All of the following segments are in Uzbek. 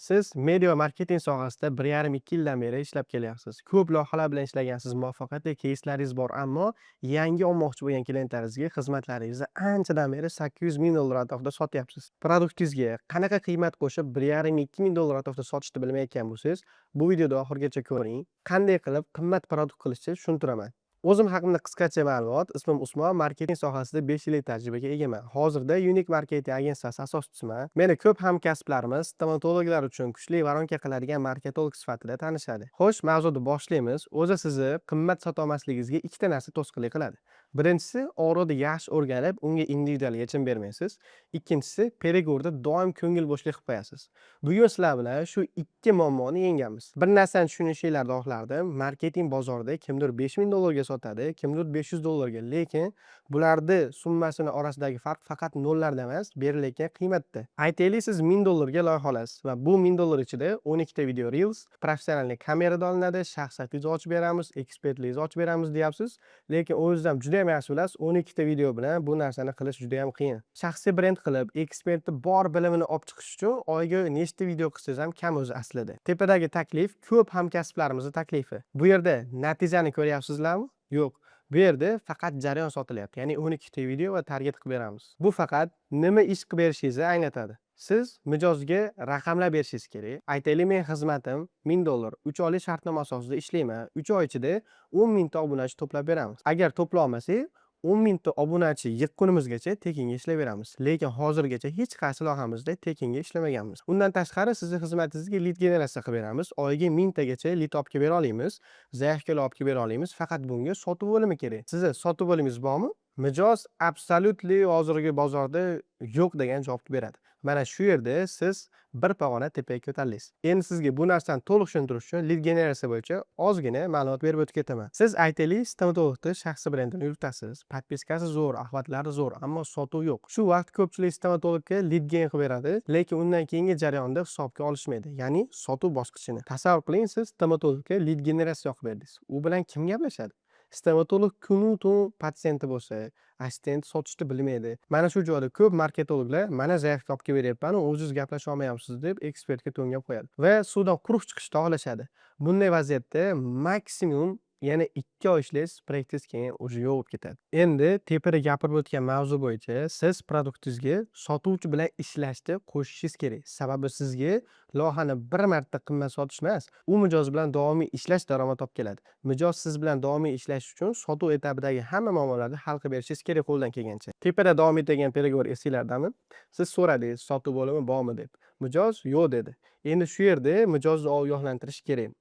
Siz media va marketing sohasida 1,5-2 yildan beri ishlab kelyapsiz. Ko'p loyihalar bilan ishlagansiz, muvaffaqiyatli keyslaringiz bor, ammo yangi olmoqchi bo'lgan klientlaringizga xizmatlaringizni anchadan beri 800 000 dollar atrofida sotyapsiz. Produktingizga qanaqa qiymat qo'shib 1,5-2 ming dollar atrofida sotishni bilmayotgan bo'lsangiz, bu videoni oxirigacha ko'ring. Qanday qilib qimmat produkt qilishni tushuntiraman. O'zim haqimda qisqacha ma'lumot. Ismim Usmon, marketing sohasida 5 yillik tajribaga egaman. Hozirda Unique Marketing agentsiyasi asoschisiman. Meni ko'p hamkasblarimiz stomatologlar uchun kuchli воронка qiladigan marketolog sifatida tanishadi. Xo'sh, mavzuni boshlaymiz. O'zi sizni qimmat sotolmasligingizga ikkita narsa to'sqinlik qiladi. Birinchisi, og'riqni yaxshi o'rganib, unga individual yechim bermaysiz. Ikkinchisi, переговор da doim ko'ngil bo'shlik qilib qo'yasiz. Bugun sizlar bilan shu ikki muammoni yengamiz. Bir narsani tushunishinglarni xohlardim. Marketing bozorida kimdir 5000 dollarga sotadi, kimdir 500 dollarga, lekin bularni summasini orasidagi farq faqat nollarda emas, berilayotgan qiymatda. Aytaylik, siz 1000 dollarga loyiha olasiz va bu 1000 dollar ichida 12 ta video reels, профессиональный kamerada olinadi, shaxsiyat ochib beramiz, ekspertligingizni ochib beramiz deyapsiz, lekin o'zingiz ham juda ham yaxshi bilasiz, 12 ta video bilan bu narsani qilish juda ham qiyin. Shaxsiy brend qilib, ekspertni bor bilimini olib chiqish uchun oyiga nechta video qilsangiz ham kam o'zi aslida. Tepadagi taklif ko'p hamkasblarimizni taklifi. Bu yerda natijani ko'ryapsizlarmi? Yo'q. Bu yerda faqat jarayon sotilyapti. Ya'ni 12 ta video va target qilib beramiz. Bu faqat nima ish qilib berishingizni anglatadi. Siz mijozga raqamlar berishingiz kerak. Aytaylik, men xizmatim 1000 dollar, 3 oylik shartnoma asosida ishlayman. 3 oy ichida 10 mingta obunachi to'plab beramiz. Agar to'play olmasak, 10 mingta obunachi yiqqunimizgacha tekinga ishlab beramiz. Lekin hozirgacha hech qaysi loyihamizda tekinga ishlamaganmiz. Undan tashqari, sizni xizmatingizga lid generatsiya qilib beramiz. Oyiga mingtagacha lid olib kelib bera olamiz. Заявка lar olib kelib bera olamiz. Faqat bunga sotuv bo'limi kerak. Sizni sotuv bo'limingiz bormi? Mijoz absolutely hozirgi bozorda yo'q degan javobni beradi. Mana shu yerda siz bir pog'ona tepaga ko'tarildingiz. Endi sizga bu narsani to'liq tushuntirish uchun lid generatsiya bo'yicha ozgina ma'lumot berib o'tib ketaman. Siz, aytaylik, stomatologni shaxsiy brendini yuritasiz. Подписка si zo'r, охват lari zo'r, ammo sotuv yo'q. Shu vaqt ko'pchilik stomatologga lid gen qilib beradi, lekin undan keyingi jarayonda hisobga olishmaydi. Ya'ni sotuv bosqichini. Tasavvur qiling, siz stomatologga lid generatsiya qilib berdingiz. U bilan kim gaplashadi? Stomatolog kunu tun patsienti bo'lsa, assistent sotishni bilmaydi. Mana shu joyda ko'p marketologlar "Mana, заявка olib kelib beryapman, o'zingiz gaplasha olmayapsiz" deb ekspertga to'ngab qo'yadi va suvdan quruq chiqishni xohlashadi. Bunday vaziyatda maksimum yana 2 oy ishlaysiz, proyektingiz keyin уже yo'q bo'lib ketadi. Endi tepada gapirib o'tgan mavzu bo'yicha siz produktingizga sotuvchi bilan ishlashni qo'shishingiz kerak. Sababi sizga loyihani bir marta qimmat sotish emas, u mijoz bilan doimiy ishlash daromad olib keladi. Mijoz siz bilan doimiy ishlash uchun sotuv etapidagi hamma muammolarni hal qilib berishingiz kerak qo'ldan kelgancha. Tepada davom etadigan переговор esinglardami? Siz so'radingiz, sotuv bo'limi bormi deb. Mijoz yo'q dedi. Endi shu yerda mijozni ogohlantirish kerak.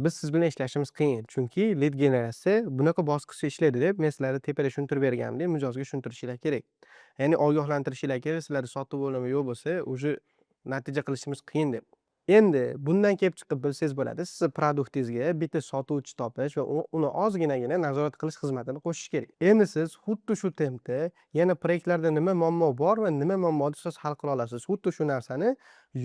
Biz siz bilan ishlashimiz qiyin, chunki lid generatsiya bunaqa bosqichda ishlaydi deb men sizlarga tepada tushuntirib berganimdek, mijozga tushuntirishinglar kerak. Ya'ni ogohlantirishinglar kerak, sizlarda sotuv bo'limi yo'q bo'lsa, уже natija qilishimiz qiyin deb. Endi bundan kelib chiqib bilsangiz bo'ladi, sizni produktingizga bitta sotuvchi topish va uni ozginagina nazorat qilish xizmatini qo'shish kerak. Endi siz xuddi shu tempda yana proyektlarda nima muammo bor va nima muammoni siz hal qila olasiz, xuddi shu narsani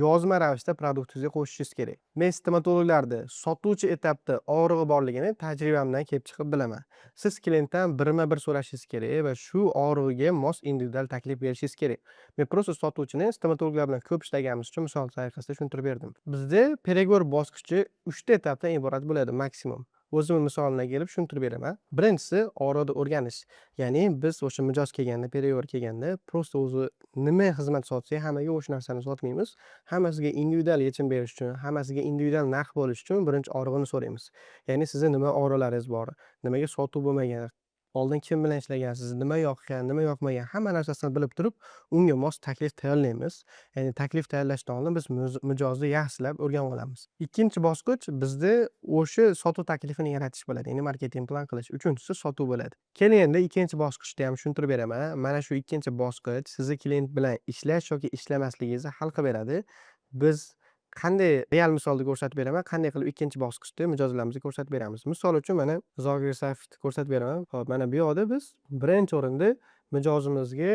yozma ravishda produktingizga qo'shishingiz kerak. Men stomatologlarni sotuvchi etapda og'rig'i borligini tajribamdan kelib chiqib bilaman. Siz klientdan birma-bir so'rashingiz kerak va shu og'rig'iga mos individual taklif berishingiz kerak. Men просто sotuvchini stomatologlar bilan ko'p ishlaganimiz uchun misol tariqasida tushuntirib berdim. Bizda переговор bosqichi 3 ta etapdan iborat bo'ladi maksimum. O'zimni misolimdan kelib tushuntirib beraman. Birinchisi, og'riqni o'rganish. Ya'ni biz o'sha mijoz kelganda, переговор kelganda просто o'zi nima xizmat sotsak, hammaga o'sha narsani sotmaymiz. Hammasiga individual yechim berish uchun, hammasiga individual narx bo'lishi uchun birinchi og'rig'ini so'raymiz. Ya'ni sizni nima og'riqlaringiz bor, nimaga sotuv bo'lmagan, oldin kim bilan ishlagansiz, nima yoqqan, nima yoqmagan, hamma narsasini bilib turib, unga mos taklif tayyorlaymiz. Ya'ni taklif tayyorlashdan oldin biz mijozni yaxshilab o'rganib olamiz. Ikkinchi bosqich bizda o'sha sotuv taklifini yaratish bo'ladi, ya'ni marketing plan qilish. Uchinchisi sotuv bo'ladi. Keling, endi ikkinchi bosqichni ham tushuntirib beraman. Mana shu ikkinchi bosqich sizni klient bilan ishlash yoki ishlamasligingizni hal qilib beradi. Biz qanday, real misolda ko'rsatib beraman, qanday qilib ikkinchi bosqichda mijozlarimizga ko'rsatib beramiz. Misol uchun, mana Zokir Sayfovni ko'rsatib beraman. Hop, mana bu yoqda biz birinchi o'rinda mijozimizga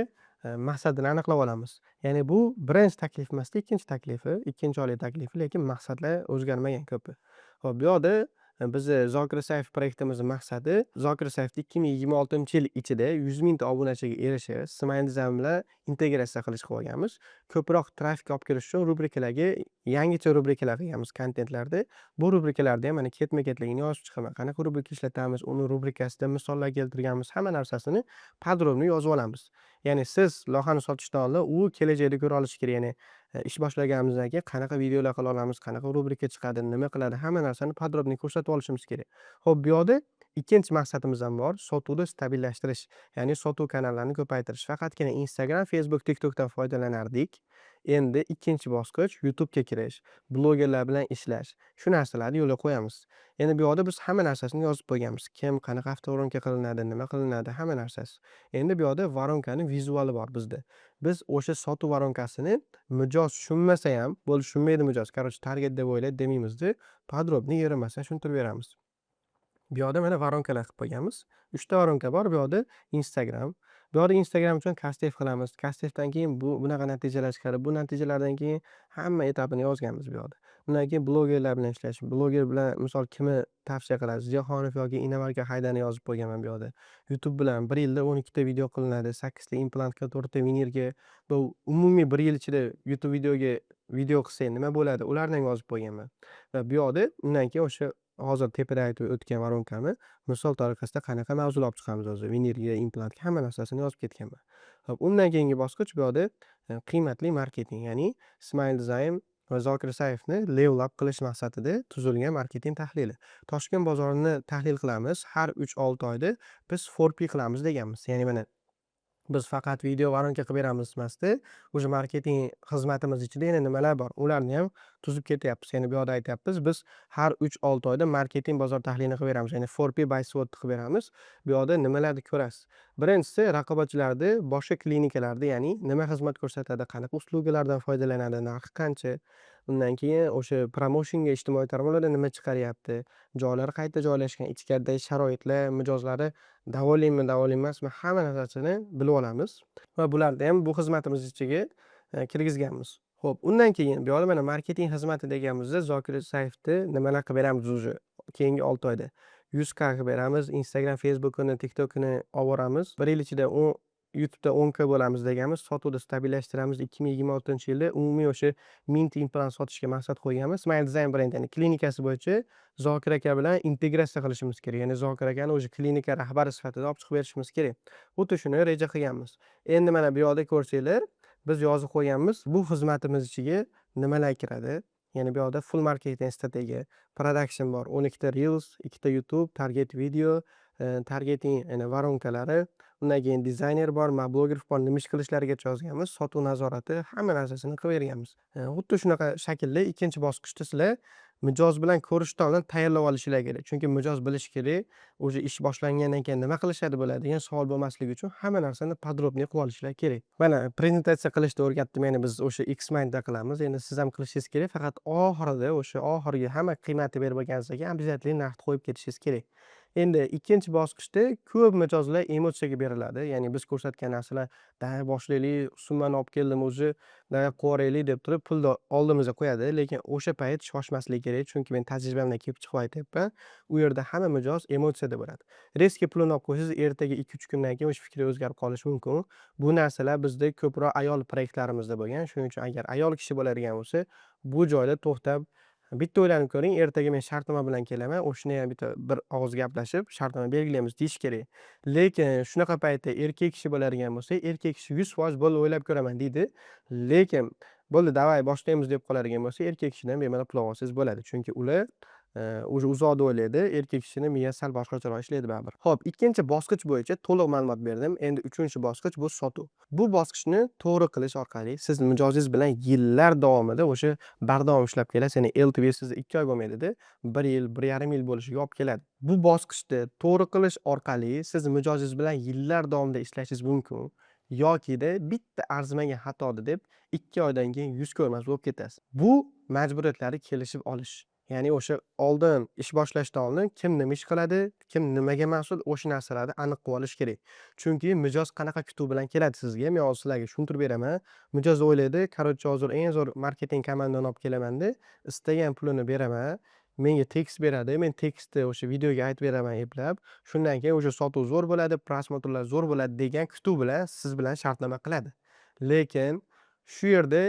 maqsadini aniqlab olamiz. Ya'ni bu birinchi taklif emasda, ikkinchi taklifi, ikkinchi oylik taklifi, lekin maqsadlar o'zgarmagan ko'pi. Hop, bu yoqda Bizni Zokir Isayev proyektimizni maqsadi Zokir Isayevni 2026-yil ichida 100 mingta obunachiga erishish, Smile Design bilan integratsiya qilish qilib olganmiz. Ko'proq trafik olib kirish uchun rubrikalarga yangicha rubrikalar qilganmiz kontentlarda. Bu rubrikalarda ham mana ketma-ketligini yozib chiqaman. Qanaqa rubrika ishlatamiz, uni rubrikasida misollar keltirganmiz, hamma narsasini подробно yozib olamiz. Ya'ni siz loyihani sotishdan oldin u kelajakda ko'ra olishi kerak. Ya'ni ish boshlaganimizdan keyin qanaqa videolar qila olamiz, qanaqa rubrika chiqadi, nima qiladi, hamma narsani подробно ko'rsatib olishimiz kerak. Xo'p, bu yoqda ikkinchi maqsadimiz ham bor: sotuvni stabillashtirish, ya'ni sotuv kanallarini ko'paytirish. Faqatgina Instagram, Facebook, TikTokdan foydalanardik. Endi ikkinchi bosqich YouTubega kirish, blogerlar bilan ishlash. Shu narsalarni yo'lga qo'yamiz. Endi bu yoqda biz hamma narsasini yozib qo'yganmiz. Kim, qanaqa автоворонка qilinadi, nima qilinadi, hamma narsasi. Endi bu yoqda воронка ni vizuali bor bizda. Biz o'sha sotuv воронка sini mijoz tushunmasa ham, bo'ldi, tushunmaydi mijoz, короче, target deb o'ylaydi demaymizda, подробно erinmasdan tushuntirib beramiz. Bu yoqda mana воронка lar qilib qo'yganmiz. Uchta воронка bor. Bu yoqda Instagram. Bu yoqda Instagram uchun кастдев qilamiz. Кастдев dan keyin bu bunaqa natijalar chiqadi. Bu natijalardan keyin hamma etapini yozganmiz bu yoqda. Undan keyin blogerlar bilan ishlash. Bloger bilan, misol, kimni tavsiya qilasiz? Jahonov yoki Inomarka Haydani yozib qo'yganman bu yoqda. YouTube bilan bir yilda 12 ta video qilinadi. Sakkizta implantga, to'rtta venerga. Bu umumiy bir yil ichida YouTube videoga video qilsak nima bo'ladi? Ularni ham yozib qo'yganman. Va bu yoqda undan keyin o'sha hozir tepada aytib o'tgan воронка ni misol tariqasida qanaqa mavzular olib chiqamiz hozir venerga, implantga, hamma narsasini yozib ketganman. Xo'p, undan keyingi bosqich bu yoqda qiymatli marketing, ya'ni Smile Design va Zokir Isayevni level up qilish maqsadida tuzilgan marketing tahlili. Toshkent bozorini tahlil qilamiz. Har 3-6 oyda biz 4P qilamiz deganmiz. Ya'ni mana biz faqat video воронка qilib beramiz emasda, уже marketing xizmatimiz ichida yana nimalar bor, ularni ham tuzib ketyapmiz. Ya'ni bu yoqda aytyapmiz, biz har 3-6 oyda marketing bozor tahlilini qilib beramiz. Ya'ni 4P by SWOT qilib beramiz. Bu yoqda nimalarni ko'rasiz? Birinchisi, raqobatchilarni, boshqa klinikalarda, ya'ni nima xizmat ko'rsatadi, qanaqa услуга lardan foydalanadi, narxi qancha, undan keyin o'sha promotionga ijtimoiy tarmoqlarda nima chiqaryapti, joylari qayerda joylashgan, ichkaridagi sharoitlar, mijozlari довольный mi, довольный emasmi, hamma narsasini bilib olamiz va bularni ham bu xizmatimiz ichiga kirgizganmiz. Xo'p, undan keyin bu yoqda mana marketing xizmati deganimizda Zokir Isayevni nimalar qilib beramiz уже keyingi 6 oyda. 100K qilib beramiz, Instagram, Facebookini, TikTokini olib boramiz. Bir yil ichida YouTubeda 10K bo'lamiz deganmiz. Sotuvni stabilillashtiramiz. 2026-yilda umumiy o'sha 1000 ta implant sotishga maqsad qo'yganmiz. Smile Design brend, ya'ni klinikasi bo'yicha Zokir aka bilan integratsiya qilishimiz kerak. Ya'ni Zokir akani o'sha klinika rahbari sifatida olib chiqib berishimiz kerak. Xuddi shuni reja qilganmiz. Endi mana bu yoqda ko'rsanglar, biz yozib qo'yganmiz, bu xizmatimiz ichiga nimalar kiradi. Ya'ni bu yoqda full marketing strategiya, production bor, 12 ta reels, 2 ta YouTube, target video, targeting, ya'ni воронка lari, undan keyin dizayner bor, mobilografer bor, nima ish qilishlarigacha yozganmiz, sotuv nazorati, hamma narsasini qilib berganmiz. Xuddi shunaqa shaklda ikkinchi bosqichda sizlar mijoz bilan ko'rishdan oldin tayyorlab olishinglar kerak. Chunki mijoz bilishi kerak, уже ish boshlangandan keyin nima qilishadi bular degan savol bo'lmasligi uchun hamma narsani подробный qilib olishinglar kerak. Mana prezentatsiya qilishni o'rgatdim, ya'ni biz o'sha Xmindda qilamiz. Endi siz ham qilishingiz kerak, faqat oxirida o'sha oxirgi hamma qiymatni berib bo'lganingizdan keyin обязательно narxni qo'yib ketishingiz kerak. Endi ikkinchi bosqichda ko'p mijozlar emotsiyaga beriladi. Ya'ni biz ko'rsatgan narsalar, "Давай boshlaylik, summani olib keldim уже, давай qilib deb turib pulni oldimizga qo'yadi. Lekin o'sha payt shoshmaslik kerak, chunki men tajribamdan kelib chiqib aytyapman. U yerda hamma mijoz emotsiyada bo'ladi. Резко pulini olib qo'ysangiz, ertaga 2-3 kundan keyin o'sha fikri o'zgarib qolishi mumkin. Bu narsalar bizda ko'proq ayol proyektlarimizda bo'lgan. Shuning uchun agar ayol kishi bo'ladigan bo'lsa, bu joyda to'xtab, bitta o'ylanib ko'ring, ertaga men shartnoma bilan kelaman, o'shaniyam bitta bir og'iz gaplashib, shartnoma belgilaymiz deyish kerak. Lekin shunaqa paytda erkak kishi bo'ladigan bo'lsa, erkak kishi 100% "Bo'ldi, o'ylab ko'raman" deydi. Lekin "Bo'ldi, давай boshlaymiz" deb qoladigan bo'lsa, erkak kishidan bemalol pul olsangiz bo'ladi. Chunki ular уже uzoqda o'ylaydi, erkak kishini miyasi sal boshqacharoq ishlaydi baribir. Xo'p, ikkinchi bosqich bo'yicha to'liq ma'lumot berdim. Endi uchinchi bosqich bu sotuv. Bu bosqichni to'g'ri qilish orqali siz mijozingiz bilan yillar davomida o'sha bardavom ishlab kelasiz. Ya'ni LTV sizda 2 oy bo'lmaydida, 1 yil, 1,5 yil bo'lishiga olib keladi. Bu bosqichni to'g'ri qilish orqali siz mijozingiz bilan yillar davomida ishlashingiz mumkin yokida bitta arzimagan xatoni deb 2 oydan keyin yuz ko'rmas bo'lib ketasiz. Bu majburiyatlarni kelishib olish. Ya'ni o'sha oldin, ish boshlashdan oldin kim nima ish qiladi, kim nimaga mas'ul, o'sha narsalarni aniq qilib olish kerak. Chunki mijoz qanaqa kutuv bilan keladi sizga, men hozir sizlarga tushuntirib beraman. Mijoz o'ylaydi, короче, hozir eng zo'r marketing komandani olib kelamanda, istagan pulini beraman. Menga tekst beradi, men tekstni o'sha videoga aytib beraman eplab. Shundan keyin o'sha sotuv zo'r bo'ladi, просмотр lar zo'r bo'ladi degan kutuv bilan siz bilan shartnoma qiladi. Lekin shu yerda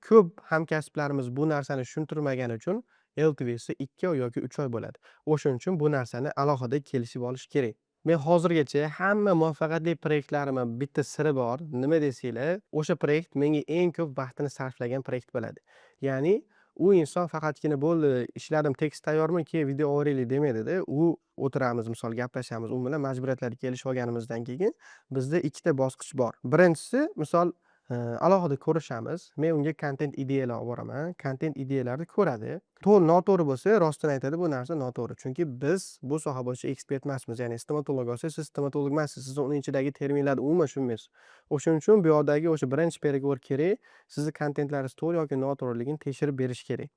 ko'p hamkasblarimiz bu narsani tushuntirmagani uchun LTVsi 2 oy yoki 3 oy bo'ladi. O'shaning uchun bu narsani alohida kelishib olish kerak. Men hozirgacha hamma muvaffaqiyatli proyektlarimni bitta siri bor. Nima desanglar, o'sha proyekt menga eng ko'p vaqtini sarflagan proyekt bo'ladi. Ya'ni u inson faqatgina "Bo'ldi, ishladim, tekst tayyormi, keyin video olvoraylik" demaydi-da. U o'tiramiz, misol, gaplashamiz. U bilan majburiyatlarga kelishib olganimizdan keyin bizda ikkita bosqich bor. Birinchisi, misol, alohida ko'rishamiz. Men unga kontent ideyalar olib boraman. Kontent ideyalarni ko'radi. To'g'ri, noto'g'ri bo'lsa, rostini aytadi, bu narsa noto'g'ri. Chunki biz bu soha bo'yicha ekspert emasmiz. Ya'ni stomatolog olsa, siz stomatolog emassiz. Siz uni ichidagi terminlarni umuman tushunmaysiz. O'shaning uchun bu yoqdagi o'sha birinchi переговор kerak. Sizni kontentlaringiz to'g'ri yoki noto'g'riligini tekshirib berish kerak.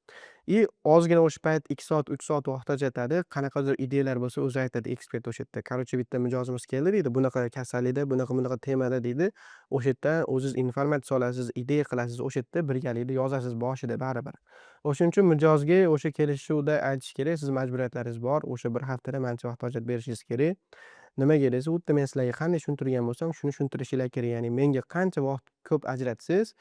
И ozgina o'sha payt 2 soat, 3 soat vaqt ajratadi. Qanaqadir ideyalar bo'lsa, o'zi aytadi ekspert o'sha yerda. "Короче, bitta mijozimiz keldi", deydi, "bunaqa kasallikda, bunaqa-bunaqa temada", deydi. O'sha yerdan o'zingiz informatsiya olasiz, ideya qilasiz, o'sha yerda birgalikda yozasiz boshida baribir. O'shaning uchun mijozga o'sha kelishuvda aytish kerak, siz majburiyatlaringiz bor, o'sha bir haftada mancha vaqt ajratib berishingiz kerak. Nimaga desa, xuddi men sizlarga qanday tushuntirgan bo'lsam, shuni tushuntirishinglar kerak. Ya'ni menga qancha vaqt ko'p ajratsangiz,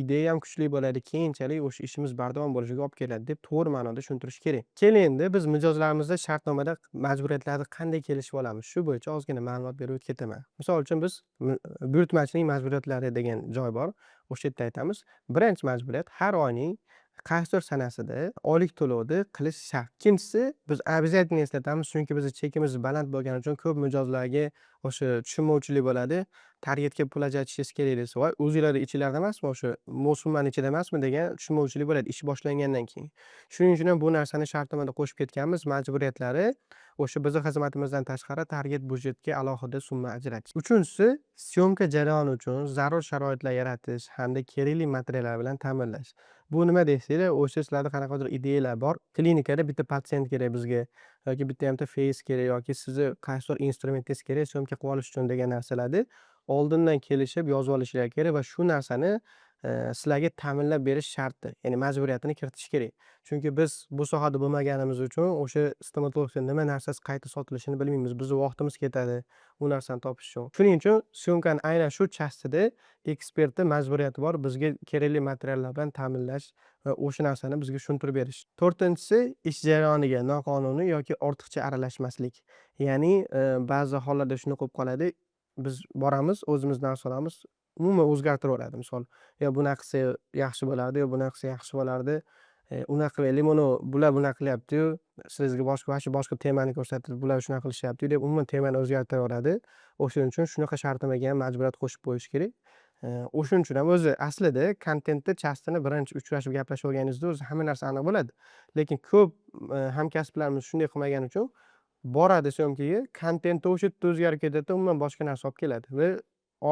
ideyam kuchli bo'ladi, keyinchalik o'sha ishimiz bardavom bo'lishiga olib keladi, deb to'g'ri ma'noda tushuntirish kerak. Keling, endi biz mijozlarimizda shartnomada majburiyatlarni qanday kelishib olamiz? Shu bo'yicha ozgina ma'lumot berib o'tib ketaman. Misol uchun, biz buyurtmachining majburiyatlari degan joy bor. O'sha yerda aytamiz. Birinchi majburiyat: har oyning qaysidir sanasida oylik to'lovni qilish shart. Ikkinchisi, biz обязательно eslatamiz, chunki bizni chekimiz baland bo'lgani uchun ko'p mijozlarga o'sha tushunmovchilik bo'ladi. Targetga pul ajratishingiz kerak desa, "Voy, o'zinglarni ichinglarda emasmi, o'sha summani ichida emasmi?" degan tushunmovchilik bo'ladi ish boshlangandan keyin. Shuning uchun ham bu narsani shartnomada qo'shib ketganmiz. Majburiyatlari o'sha bizni xizmatimizdan tashqari target byudjetga alohida summa ajratish. Uchinchisi, съёмка jarayoni uchun zarur sharoitlar yaratish hamda kerakli materiallar bilan ta'minlash. Bu nima desanglar, o'sha sizlarda qanaqadir ideyalar bor. Klinikada bitta patsient kerak bizga yoki bitta yarimta face kerak yoki sizni qaysidir instrumentingiz kerak съёмка qilib olish uchun degan narsalarni oldindan kelishib yozib olishinglar kerak va shu narsani sizlarga ta'minlab berish sharti. Ya'ni majburiyatini kiritish kerak. Chunki biz bu sohada bo'lmaganimiz uchun o'sha stomatologda nima narsasi qayta sotilishini bilmaymiz. Bizni vaqtimiz ketadi u narsani topish uchun. Shuning uchun съёмка ni aynan shu частida ekspertni majburiyati bor bizga kerakli materiallar bilan ta'minlash va o'sha narsani bizga tushuntirib berish. To'rtinchisi, ish jarayoniga noqonuniy yoki ortiqcha aralashmaslik. Ya'ni ba'zi hollarda shunaqa bo'lib qoladi. Biz boramiz, o'zimiz narsa olamiz, umuman o'zgartirib yuboradi. Misol, yo bunaqa qilsa yaxshi bo'lardi, yo bunaqa qilsa yaxshi bo'lardi. Unaqa qilmaylik, mana bular bunaqa qilyapti-yu, sizga boshqa, вообще boshqa temani ko'rsatib, bular shunaqa qilishyapti deb umuman temani o'zgartiraveradi. O'shaning uchun shunaqa shartnomaga ham majburiyat qo'shib qo'yish kerak. O'shaning uchun ham o'zi aslida kontentni частini birinchi uchrashib gaplashib olganingizda o'zi hamma narsa aniq bo'ladi. Lekin ko'p hamkasblarimiz shunday qilmagani uchun boradi съёмка ga, kontenti o'sha yerda o'zgarib ketadida, umuman boshqa narsa olib keladi va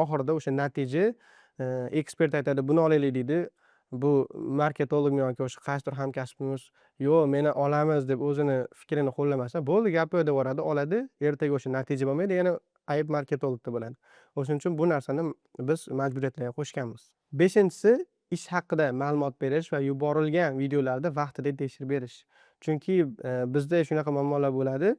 oxirida o'sha natija, ekspert aytadi, "Buni olaylik", deydi. Bu marketologmi yoki o'sha qaysidir hamkasbimiz "Yo'q, meni olamiz" deb o'zini fikrini qo'llamasa, "Bo'ldi, gap yo'q", deb yuboradi, oladi, ertaga o'sha natija bo'lmaydi, yana ayb marketologda bo'ladi. O'shaning uchun bu narsani biz majburiyatlarga qo'shganmiz. Beshinchisi, ish haqida ma'lumot berish va yuborilgan videolarni vaqtida tekshirib berish. Chunki bizda shunaqa muammolar bo'ladi.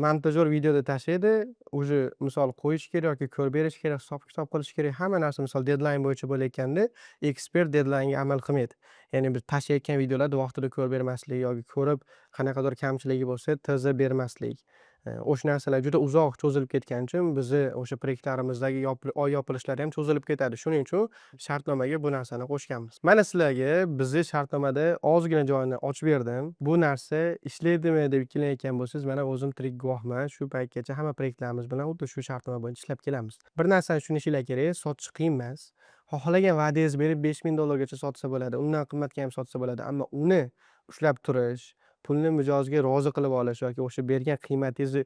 Montajyor videoda tashlaydi, уже misol qo'yish kerak yoki ko'rib berish kerak, hisob kitob qilish kerak, hamma narsa, misol, deadline bo'yicha bo'layotganda ekspert deadlinega amal qilmaydi. Ya'ni biz tashlayotgan videolarni vaqtida ko'rib bermaslik yoki ko'rib, qanaqadir kamchiligi bo'lsa, ТЗ bermaslik. O'sha narsalar juda uzoq cho'zilib ketgani uchun bizni o'sha proyektlarimizdagi oy yopilishlari ham cho'zilib ketadi. Shuning uchun shartnomaga bu narsani qo'shganmiz. Mana sizlarga bizni shartnomada ozgina joyini ochib berdim. Bu narsa ishlaydimi deb ikkilanayotgan bo'lsangiz, mana o'zim tirik guvohman. Shu paytgacha hamma proyektlarimiz bilan xuddi shu shartnoma bo'yicha ishlab kelamiz. Bir narsani tushunishinglar kerak, sotish qiyin emas. Xohlagan va'dangizni berib 5000 dollargacha sotsa bo'ladi, undan qimmatga ham sotsa bo'ladi, ammo uni ushlab turish, pulni mijozga rozi qilib olish yoki o'sha bergan qiymatingizni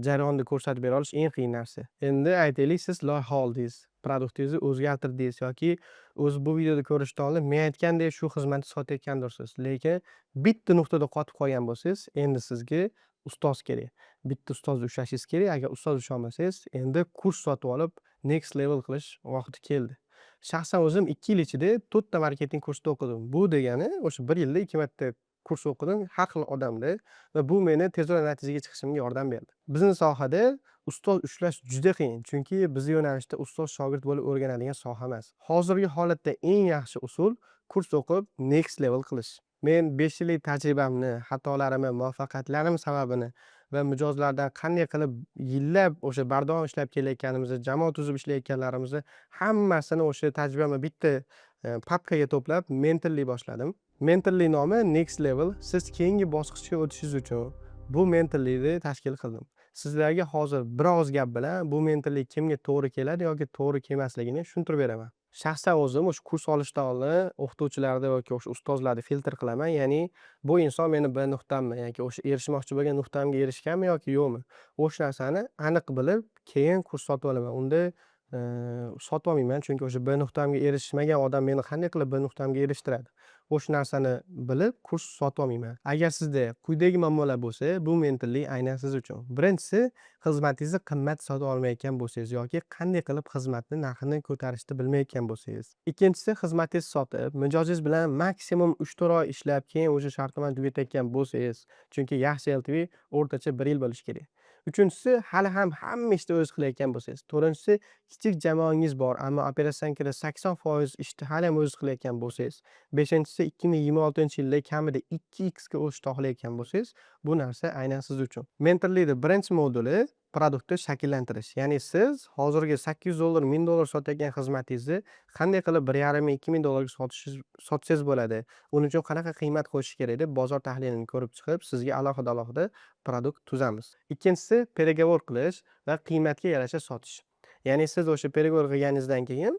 jarayonda ko'rsatib bera olish eng qiyin narsa. Endi aytaylik, siz loyiha oldingiz, продукт ingizni o'zgartirdingiz yoki o'zi bu videoda ko'rishdan oldin men aytgandek shu xizmatni sotayotgandirsiz, lekin bitta nuqtada qotib qolgan bo'lsangiz, endi sizga ustoz kerak. Bitta ustozni ushlashingiz kerak. Agar ustoz ushlolmasangiz, endi kurs sotib olib, next level qilish vaqti keldi. Shaxsan o'zim 2 yil ichida to'rtta marketing kursida o'qidim. Bu degani o'sha bir yilda ikki marta kurs o'qib chiqishim. Lekin bu kurs o'qidim har xil odamda va bu meni tezroq natijaga chiqishimga yordam berdi. Bizni sohada ustoz ushlash juda qiyin, chunki bizni yo'nalishda ustoz shogird bo'lib o'rganadigan soha emas. Hozirgi holatda eng yaxshi usul kurs o'qib, next level qilish. Men 5 yillik tajribamni, xatolarimni, muvaffaqiyatlarim sababini va mijozlardan qanday qilib yillab o'sha bardavom ishlab kelayotganimizni, jamoa tuzib ishlayotganlarimizni hammasini, o'sha tajribamni bitta papkaga to'plab, mentorlik boshladim. Mentorlik nomi Next Level. Siz keyingi bosqichga o'tishingiz uchun bu mentorlikni tashkil qildim. Sizlarga hozir bir og'iz gap bilan bu mentorlik kimga to'g'ri keladi yoki to'g'ri kelmasligini tushuntirib beraman. Shaxsan o'zim o'sha kurs olishdan oldin o'qituvchilarni yoki o'sha ustozlarni filtr qilaman. Ya'ni bu inson meni B nuqtammi yoki o'sha erishmoqchi bo'lgan nuqtamga erishganmi yoki yo'qmi? O'sha narsani aniq bilib, keyin kurs sotib olaman. Unda sotib olmayman, chunki o'sha B nuqtamga erishmagan odam meni qanday qilib B nuqtamga erishtiradi? O'sha narsani bilib kurs sotib olmayman. Agar sizda quyidagi muammolar bo'lsa, bu mentorlik aynan siz uchun. Birinchisi, xizmatingizni qimmat sota olmayotgan bo'lsangiz yoki qanday qilib xizmatni narxini ko'tarishni bilmayotgan bo'lsangiz. Ikkinchisi, xizmatingizni sotib, mijozingiz bilan maksimum 3-4 oy ishlab, keyin o'sha shartnomani tugatayotgan bo'lsangiz, chunki yaxshi LTV o'rtacha 1 yil bo'lishi kerak. Uchinchisi, hali ham hamma ishni o'zingiz qilayotgan bo'lsangiz. To'rtinchisi, kichik jamoangiz bor, ammo операционка da 80% ishni haliyam o'zingiz qilayotgan bo'lsangiz. Beshinchisi, 2026-yilda kamida 2x ga o'sishni xohlayotgan bo'lsangiz, bu narsa aynan siz uchun. Mentorlikni birinchi moduli продукт ni shakllantirish. Ya'ni siz hozirgi $800, $1000 sotayotgan xizmatingizni qanday qilib 1500, $2000 ga sotsangiz bo'ladi. Uning uchun qanaqa qiymat qo'shish kerak deb bozor tahlilini ko'rib chiqib, sizga alohida-alohida продукт tuzamiz. Ikkinchisi, переговор qilish va qiymatga yarasha sotish. Ya'ni siz o'sha переговор qilganingizdan keyin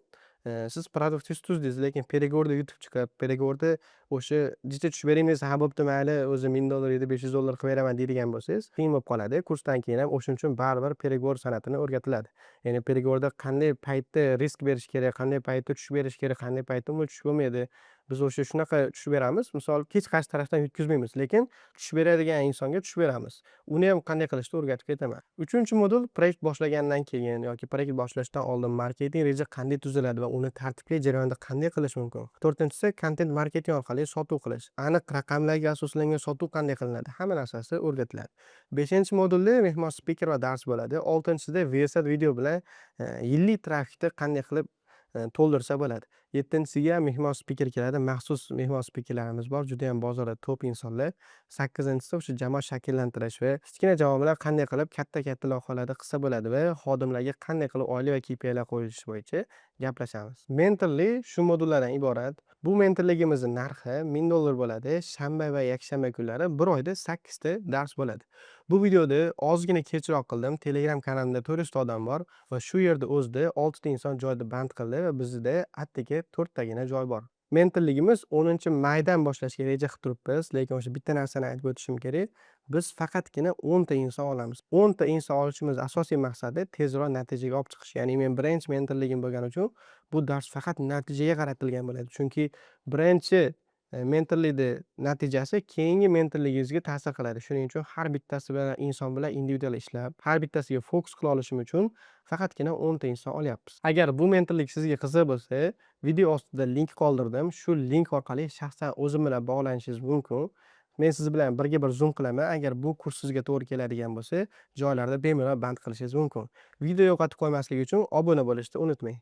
siz продукт ingizni tuzdingiz, lekin переговор da yutib chiqib, переговор da o'sha jicha tushib bering desa, ha bo'pti, mayli, o'zi $1000 edi, $500 qilib beraman deydigan bo'lsangiz, qiyin bo'lib qoladi. Kursdan keyin ham o'shuning uchun baribir переговор san'atini o'rgatiladi. Ya'ni переговор da qanday paytda risk berish kerak, qanday paytda tushib berish kerak, qanday paytda umuman tushib bo'lmaydi. Biz o'sha shunaqa tushib beramiz. Misol, hech qaysi tarafdan yutqizmaymiz, lekin tushib beradigan insonga tushib beramiz. Uni ham qanday qilishni o'rgatib ketaman. Uchinchi modul proyekt boshlagandan keyin yoki proyekt boshlashdan oldin marketing reja qanday tuziladi va uni tartibli jarayonda qanday qilish mumkin. To'rtinchisi, kontent marketing orqali sotuv qilish. Aniq raqamlarga asoslangan sotuv qanday qilinadi, hamma narsasi o'rgatiladi. Beshinchi modulda mehmon spiker va dars bo'ladi. Oltinchisida VSAT video bilan yillik trafikni qanday qilib to'ldirsa bo'ladi. Yettinchisiga mehmon spiker keladi. Maxsus mehmon spikerlarimiz bor, judayam bozorda top insonlar. Sakkizinchisi, o'sha jamoa shakllantirish va kichkina jamoa bilan qanday qilib katta-katta loyihalarda qilsa bo'ladi va xodimlarga qanday qilib oylik va KPIlar qo'yish bo'yicha gaplashamiz. Mentorlik shu modullardan iborat. Bu mentorligimizni narxi $1000 bo'ladi. Shanba va yakshanba kunlari bir oyda sakkizta dars bo'ladi. Bu videoni ozgina kechroq qildim. Telegram kanalimda 400 ta odam bor va shu yerda o'zida oltita inson joyida band qildi va bizda atigi to'rttagina joy bor. Mentorligimiz 10-maydan boshlashga reja qilib turibmiz, lekin o'sha bitta narsani aytib o'tishim kerak. Biz faqatgina 10 ta inson olamiz. 10 ta inson olishimiz asosiy maqsadi tezroq natijaga olib chiqish. Ya'ni men birinchi mentorligim bo'lgani uchun bu dars faqat natijaga qaratilgan bo'ladi. Chunki birinchi mentorlikni natijasi keyingi mentorligingizga ta'sir qiladi. Shuning uchun har bittasi bilan, inson bilan individual ishlab, har bittasiga fokus qila olishim uchun faqatgina 10 ta inson olyapmiz. Agar bu mentorlik sizga qiziq bo'lsa, video ostida link qoldirdim. Shu link orqali shaxsan o'zim bilan bog'lanishingiz mumkin. Men siz bilan birga bir Zoom qilaman. Agar bu kurs sizga to'g'ri keladigan bo'lsa, joylarda bemalol band qilishingiz mumkin. Video yo'qotib qo'ymaslik uchun obuna bo'lishni unutmang.